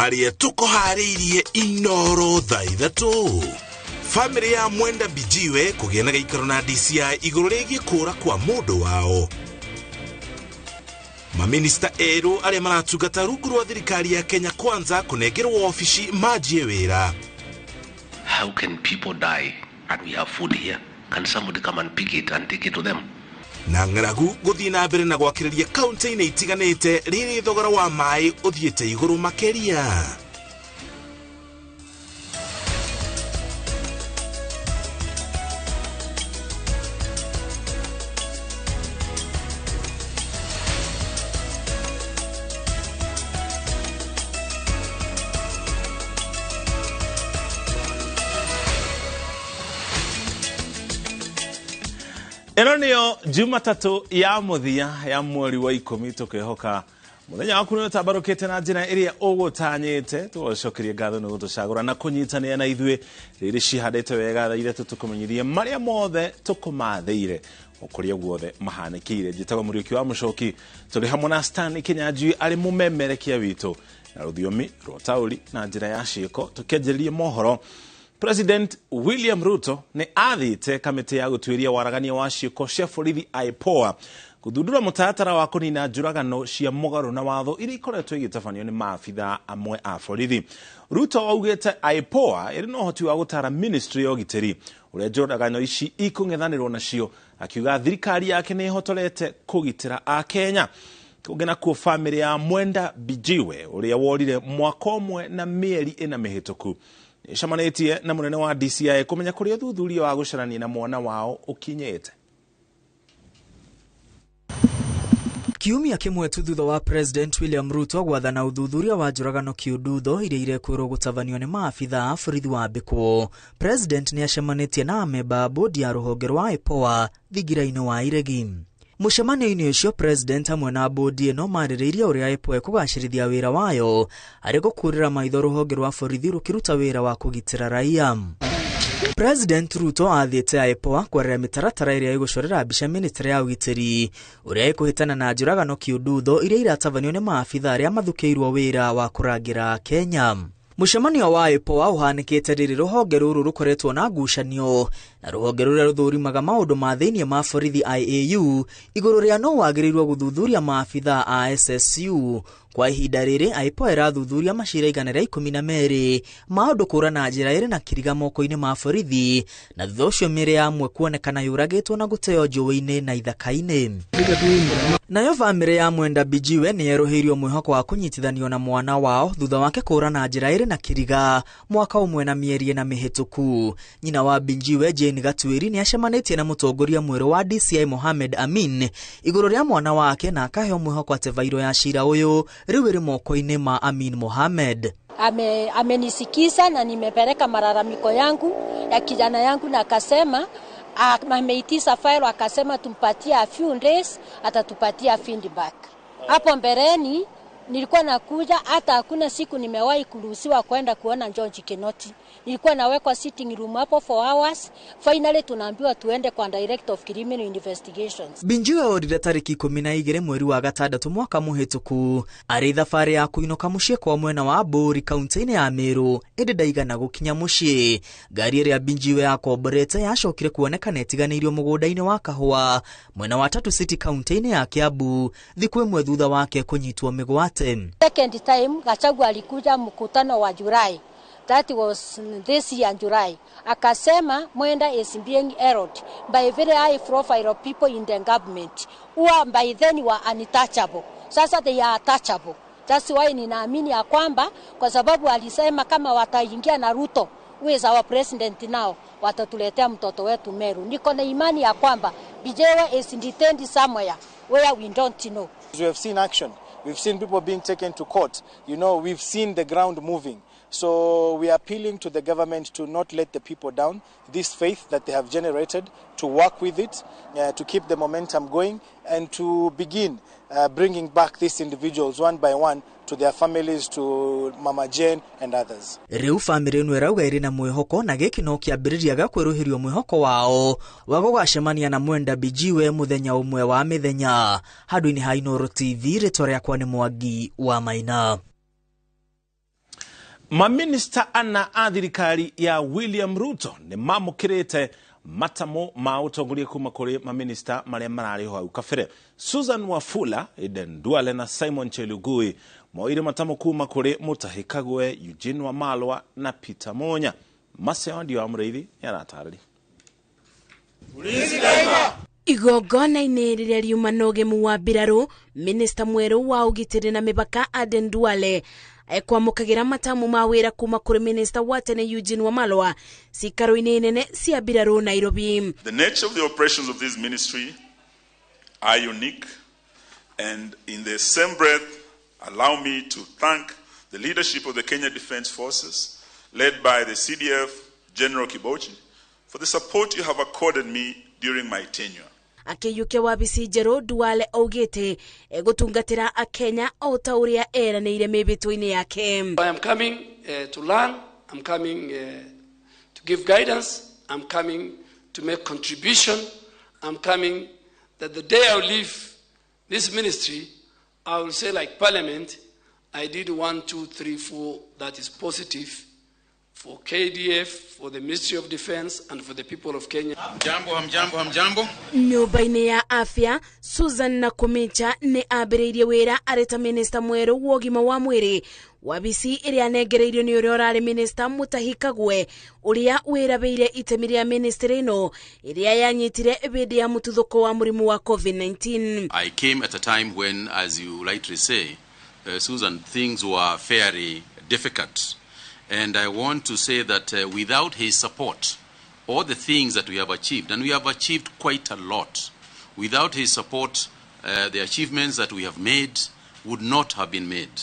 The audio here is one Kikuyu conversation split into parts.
Marĩa tũkũharĩirie Inoro thaa 3. Famĩlĩ ya Mwenda Bijiwe kũgĩa na gĩikaro na DCI igũrũ rĩgiĩ kũra kwa mũndũ wao. Maminista erũ arĩa maratungata rungu rwa thirikari ya Kenya Kwanza kũnengerwo obici manjie wĩra. How can people die and we have food here? Can somebody come and pick it and take it to them? Na ng'aragu gũthiĩ na mbere na gwakĩrĩria kaunti-inĩ itiganĩte rĩrĩ thogora wa maĩ ũthiĩte igũrũ makĩria. Ĩno nĩyo Jumatatũ ya mũthia ya mweri wa 10, tũkĩhoka mũthenya waku nĩ ũtambarũkĩte na njĩra ĩrĩa ũgũtanyĩte. Tũgũcokeria ngatho nĩ gũtũcagũra na kũnyitanĩra na ithuĩ rĩrĩ cihandĩte wega thaa 3 tũkũmenyithie marĩa mothe tũkũmathĩire o kũrĩa guothe mahanĩkĩire. Njĩtagwo Mũriũki wa Mũcoki, tũrĩ hamwe na Stan Kinyanjui arĩ mũmemerekia witũ na rũthiomi rwa taũri na njĩra ya ciĩko. Tũkĩanjĩrĩria mohoro, President William Ruto nĩ athĩte kamĩtĩ ya gũtuĩria waragania wa ciĩko cia borithi IPOA gũthundũra mũtaratara wa kũnina njũragano cia mũgarũ na watho iria ikoretwo igĩtabanio nĩ maabithaa amwe a borithi. Ruto augĩte IPOA ĩrĩ na ũhoti wa gũtara ministry ya ũgitĩri ũrĩa njũragano ici ikũng'ethanĩrwo nacio, akiuga thirikari yake nĩ ĩhotorete kũgitĩra Akenya. Kũngĩ nakuo, famĩlĩ ya Mwenda Bijiwe ũrĩa worire mwaka ũmwe na mĩeri 4 mĩhĩtũku nĩcemanĩtie na mũnene wa DCI kũmenya kũrĩa ũthuthuria wa gũcarania na mwana wao ũkinyĩte. Kiumia kĩmwe tu thutha wa President William Ruto gwathana ũthuthuria wa njũragano kĩundutho iria irekwĩrwo gũtabanio nĩ maabithaa a borithi wa mbĩkwo, President nĩ acemanĩtie na amemba a bodi ya rũhonge rwa IPOA thingira-inĩ wa Iregi. Mũcemanio-inĩ ũcio, President hamwe na bodi ĩno marĩrĩirie ũrĩa IPOA ĩkũgacĩrithia wĩra wayo harĩ gũkũrĩra maitho rũhonge rwa borithi rũkĩruta wĩra wa kũgitĩra raia. President Ruto athĩte IPOA kwarĩra mĩtaratara ĩrĩa ĩgũcorera mbica ministry ya ũgitĩri ũrĩa ĩkũhĩtana na njũragano kĩundutho iria iratabanio nĩ maabithaa arĩa mathukĩirwo wĩra wa kũrangĩra Kenya. Mũcemanio wa IPOA ũhanĩkĩte rĩrĩ rũhonge rũrũ rũkoretwo na ngucanio na rũhonge rũrĩa rũthũrimaga maũndũ ma thĩinĩ ma borithi IAU igũrũ rĩa no wagĩrĩirwo gũthuthuria maabithaa a SSU. Kwa ihinda rĩrĩ, IPOA ĩrathuthuria macira 112 ma ũndũ kũra na njĩra ĩrĩ na kĩriga moko-inĩ ma borithi, na thutha ũcio mĩĩrĩ ya amwe kuonekana yũragĩtwo na gũteo njũĩ-inĩ na ithaka-inĩ. Nayo bamĩrĩ ya Mwenda Bijiwe nĩ yerũhĩirio mwĩhoko wa kũnyitithanio na mwana wao thutha wake kũra na njĩra ĩrĩ na kĩriga mwaka ũmwe na mĩeri 4 mĩhĩtũku. Nyina wa Bijiwe Jane Gatuĩri nĩ acemanĩtie na mũtongoria mwerũ wa DCI Mohamed Amin igũrũ rĩa mwana wake na akaheo mwĩhoko atĩ vairo ya cira ũyũ rĩu ĩrĩ moko-inĩ ma Amin Mohamed. Amenisikiza na nimepeleka malalamiko yangu ya kijana yangu, na akasema ameitisha file, akasema tumpatie a few days atatupatia feedback. Hapo mbeleni nilikuwa nakuja, hata hakuna siku nimewahi kuruhusiwa kwenda kuona George Kinoti. Nilikuwa nawekwa sitting room hapo for hours. Finally tunaambiwa tuende kwa Director of Criminal Investigations. Binjiwe orire tariki 12 mweri wa 6 mwaka mũhĩtũku arĩ thabarĩ ya kũinũka mũciĩ kwa mwena wa Mbũri kaunti-inĩ ya Meru, ĩndĩ ndaigana gũkinya mũciĩ. Ngari ĩrĩa Binjiwe yakomborete yacokire kuonekana ĩtiganĩirio mũgũnda-inĩ wa kahũa mwena wa Tatu City kaunti-inĩ ya Kiambu thikũ ĩmwe thutha wake kũnyitwo mĩgwate. Second time Gachagua alikuja mkutano wa Julai. That was this year July. Akasema Mwenda is being erred by very high profile people in the government who are by then were untouchable. Sasa they are touchable. That's why ninaamini ya kwamba kwa sababu alisema kama wataingia na Ruto, who is our president now, watatuletea mtoto wetu Meru. Niko na imani ya kwamba Bijewe is detained somewhere where we don't know. We have seen action. We've seen people being taken to court. You know, we've seen the ground moving. So we are appealing to the government to not let the people down. This faith that they have generated, to work with it, to keep the momentum going, and to begin bringing back these individuals one by one to their families, to Mama Jane and others. Rĩu bamĩrĩ ĩno ĩrauga ĩrĩ na mwĩhoko na gĩkĩ no kĩambĩrĩria gĩa kwerũhĩrio mwĩhoko wao wa gũgacemania na Mwenda Bijiwe mũthenya ũmwe wa mĩthenya. Handũ-inĩ ha Inooro TV, rĩtwa rĩakwa nĩ Mwangi wa Maina. Maminista ana a thirikari ya William Ruto nĩ mamũkĩrĩte matamo ma ũtongoria kuma kũrĩ maminista marĩa mararĩ ho hau kabere. Susan Wafula, Eden Duale na Simon Chelugui moire matamo kuma kũrĩ Mutahi Kagwe, Eugene Wamalwa na Peter Munya. Macio ndio wa Mũrĩithi nĩ aratarĩria. Igongona-inĩ rĩrĩa riuma na ũgemu wa mbirarũ, minista mwerũ wa ũgitĩri na mĩbaka Aden Duale ekwamũkagĩra matamu ma wĩra kuma kũrĩ minista wa tene Eugene Wamalwa cikaro-inĩ nene cia mbirarũ Nairobi. The nature of the operations of this ministry are unique, and in the same breath, allow me to thank the leadership of the Kenya Defence Forces, led by the CDF General Kibochi, for the support you have accorded me during my tenure. Akĩiyũkia wabici njerũ, Duale augĩte egũtungatĩra akenya o ta ũrĩa eranĩire mĩhĩtwa-inĩ yake. I am coming to learn, I'm coming to give guidance, I'm coming to make contribution, I'm coming that the day I leave this ministry, I will say like Parliament, I did 1, 2, 3, 4 that is positive for KDF, for the Ministry of Defense, and for the people of Kenya. Jambo, hamjambo, hamjambo. Nyũmba-inĩ ya afya, Susan Nakhumicha nĩ ambĩrĩirie wĩra arĩ ta minista mwerũ wa ũgima wa mwĩrĩ. Wabici ĩrĩa anengereirio nĩ ũrĩa ũrarĩ minista Mutahi Kagwe, ũrĩa wĩrabĩire itemi rĩa ministry ĩno ĩrĩa yanyitire hĩndĩ ya mũtuthũko wa mũrimũ wa COVID-19. I came at a time when, as you rightly say, Susan, things were fairly difficult. And I want to say that without his support, all the things that we have achieved, and we have achieved quite a lot, without his support, the achievements that we have made would not have been made.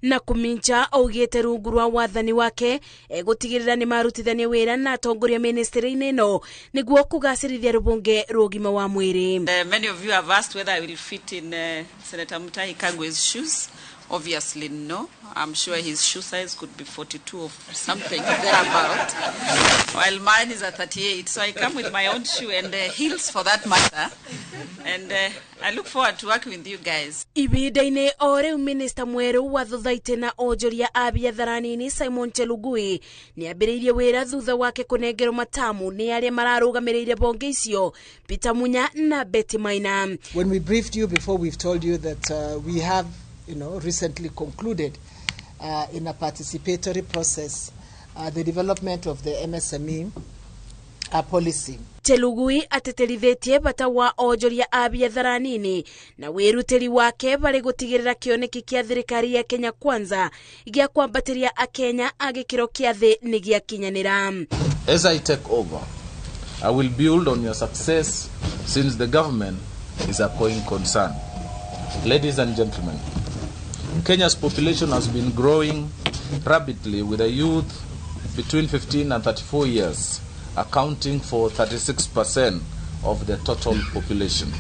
Nakhumicha augĩte rungu rwa wathani wake egũtigĩrĩra nĩ marutithania wĩra na atongoria ministry-inĩ ĩno nĩguo kũgacĩrithia rũhonge rwa ũgima wa mwĩrĩ. Many of you have asked whether I will fit in Senator Mutahi Kagwe's shoes. Obviously, no. I'm sure his shoe size could be 42 or something thereabout, while mine is at 38. So I come with my own shoe and heels for that matter. And I look forward to working with you guys. Ibinda-inĩ o rĩu minista mwerũ wa thothaitĩ na onjoria a biathara nini Simon Chelugui nĩ ambĩrĩirie wĩra thutha wake kũnengerwo matamu nĩ arĩa mararũgamĩrĩire bonge icio Peter Munya na Betty Maina. When we briefed you before, we've told you that we have recently concluded in a participatory process the development of the MSME policy. Chelugui ateterithĩtie bata wa onjoria a biathara nini na wĩrutĩri wake barĩ gũtigĩrĩra kĩoneki kĩa thirikari ya Kenya Kwanza gĩa kwambatĩria akenya a gĩkĩro kĩa thĩ nĩ gĩakinyanĩra. As I take over, I will build on your success since the government is a going concern. Ladies and gentlemen, Kenya's population has been growing rapidly, with a youth between 15 and 34 years accounting for 36% of the total population.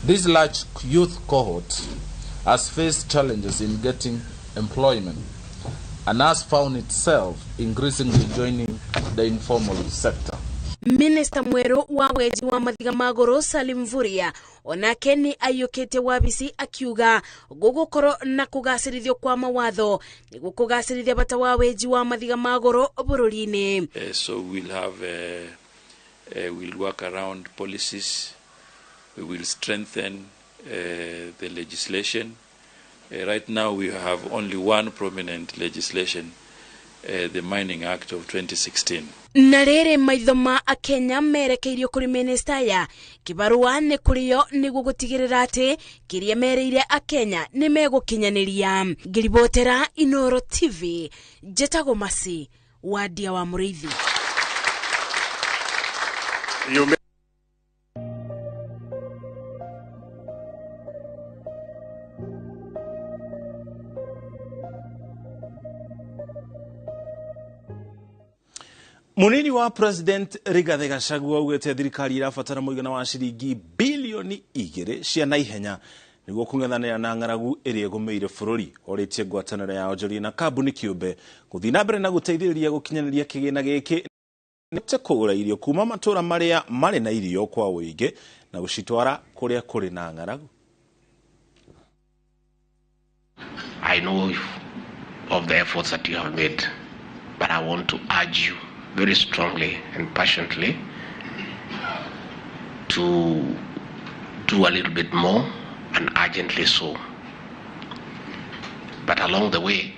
This large youth cohort has faced challenges in getting employment and has found itself increasingly joining the informal sector. Minista mwerũ wa wenji wa mathiga ma goro Salim Mvurya onake nĩ aiyũkĩtie wabici akiuga gũgũkorwo na kũgacĩrithio kwa mawatho nĩguo kũgacĩrithia bata wa wenji wa mathiga ma goro bũrũri-inĩ. So we'll have we'll work around policies, we will strengthen the legislation. Right now we have only one prominent legislation, the Mining Act of 2016. Na rĩrĩ maitho ma akenya merekeirio kũrĩ minista ya kĩbarũa nĩ kũrĩo nĩguo gũtigĩrĩra atĩ kĩrĩa mereire akenya nĩ megũkinyanĩria. Ngĩribotera Inooro TV, njetagwo Masi Wadia wa Mũrĩithi. Munini wa President Rigathi Gachagua augĩte thirikari irabatara mũigana wa ciringi bilioni 2 cia naihenya nĩguo kũng'ethanĩra na ng'aragu ĩrĩa ĩgũmĩire bũrũri. Orĩtie ngwatanĩro ya onjoria na kambuni kĩũmbe gũthiĩ na mbere na gũteithĩrĩria gũkinyanĩria kĩgĩna gĩkĩ nĩte kũgũra irio kuma matũra marĩa marĩ na irio kwa ũingĩ na gũcitwara kũrĩa kũrĩ na ng'aragu. I know if of the efforts that you have made. But I want to urge you very strongly and passionately to do a little bit more, and urgently so. But along the way,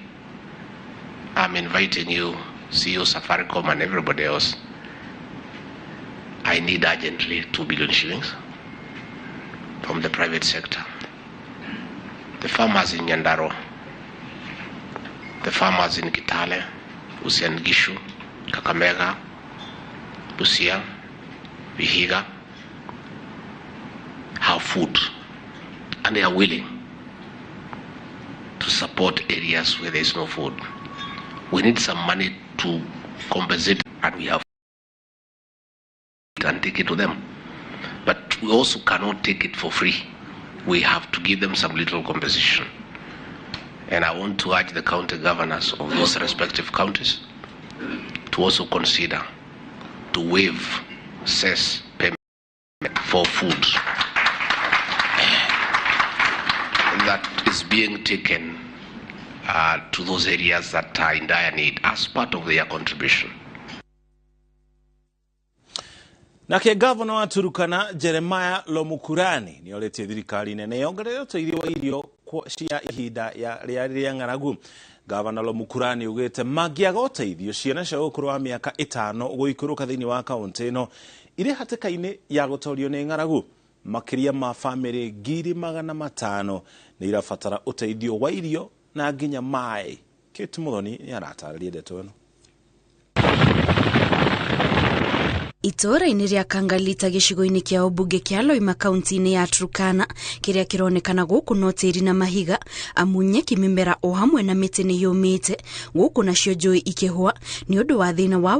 I'm inviting you, CEO Safaricom and everybody else. I need urgently 2 billion shillings from the private sector. The farmers in Nyandarua, the farmers in Kitale, Uasin Gishu, Kakamega, Busia, Vihiga, have food, and they are willing to support areas where there is no food. We need some money to compensate, and we have and take it to them. But we also cannot take it for free. We have to give them some little compensation. And I want to urge the county governors of those respective counties to also consider to waive cess payment for food that is being taken to those areas that are in dire need as part of their contribution. Nake gavana wa Turukana Jeremiah Lomukurani nĩ orĩtie thirikari nene yongerere ũteithio wa irio cia ihinda rĩa rĩa ng'aragu. Gavana Lomukurani augĩte mangĩaga ũteithio ciana cia ũkũrũ wa mĩaka 5 gũikũrũka thĩinĩ wa kaũntĩ ĩno irĩ hatĩka-inĩ ya gũtorio nĩ ng'aragu. Makĩria ma bamĩrĩ 500,000 nĩ irabatara ũteithio wa irio na nginya maĩ. Kate Muthoni nĩ aratarĩria ndeto ĩno. Itũũra-inĩ rĩa Kangalita gĩcigo-inĩ kĩa ũmbunge kĩa Loima kaunti-inĩ ya Turkana kĩrĩa kĩronekana gũkũ no tĩri na mahiga amu nyeki mĩmera o hamwe na mĩtĩ nĩ yũmĩte gũkũ nacio njũĩ ikĩhũa nĩ ũndũ wa thĩna wa